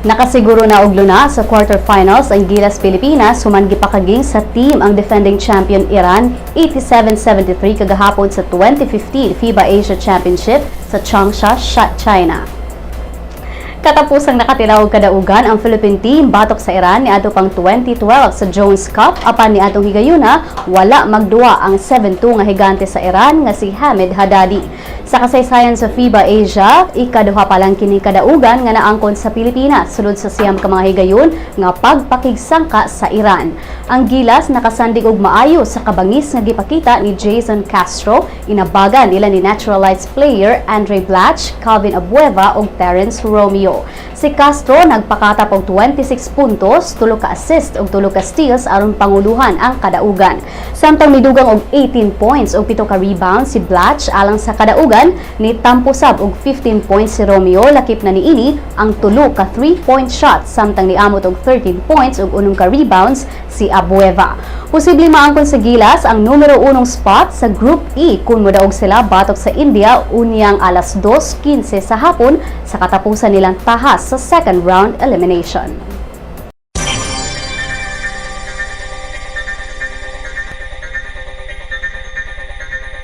Nakasiguro na og luna sa quarterfinals ang Gilas Pilipinas human gipakaging sa team ang defending champion Iran 87-73 kagahapon sa 2015 FIBA Asia Championship sa Changsha, China. Katapusang nakatilaw og kadaugan ang Philippine team batok sa Iran niadto pang 2012 sa Jones Cup, apan niadtong higayuna wala magduwa ang 7-2 nga higante sa Iran nga si Hamid Haddadi. Sa kasaysayan sa FIBA Asia, ikaduha pa lang kini kadaugan nga naangkon sa Pilipinas sulod sa 9 ka mga higayon nga pagpakigsangka sa Iran. Ang Gilas nakasandig og maayo sa kabangis nga gipakita ni Jason Castro, inabagan nila ni naturalized player Andray Blatche, Calvin Abueva ug Terence Romeo. Si Castro nagpakatap og 26 puntos, 3 ka assist ug 3 ka steals aron panguluhan ang kadaugan. Samtang midugang og 18 points ug 7 ka rebounds si Blatche alang sa kadaugan, ni tampo sab og 15 points si Romeo, lakip na niini ang 3 ka 3-point shot, samtang niamot og 13 points ug 6 ka rebounds si Abueva. Posible maangkon sa Gilas ang numero unong spot sa Group E kung modaog sila batok sa India unyang alas 2:15 sa hapon sa katapusan nilang tahas sa second round elimination.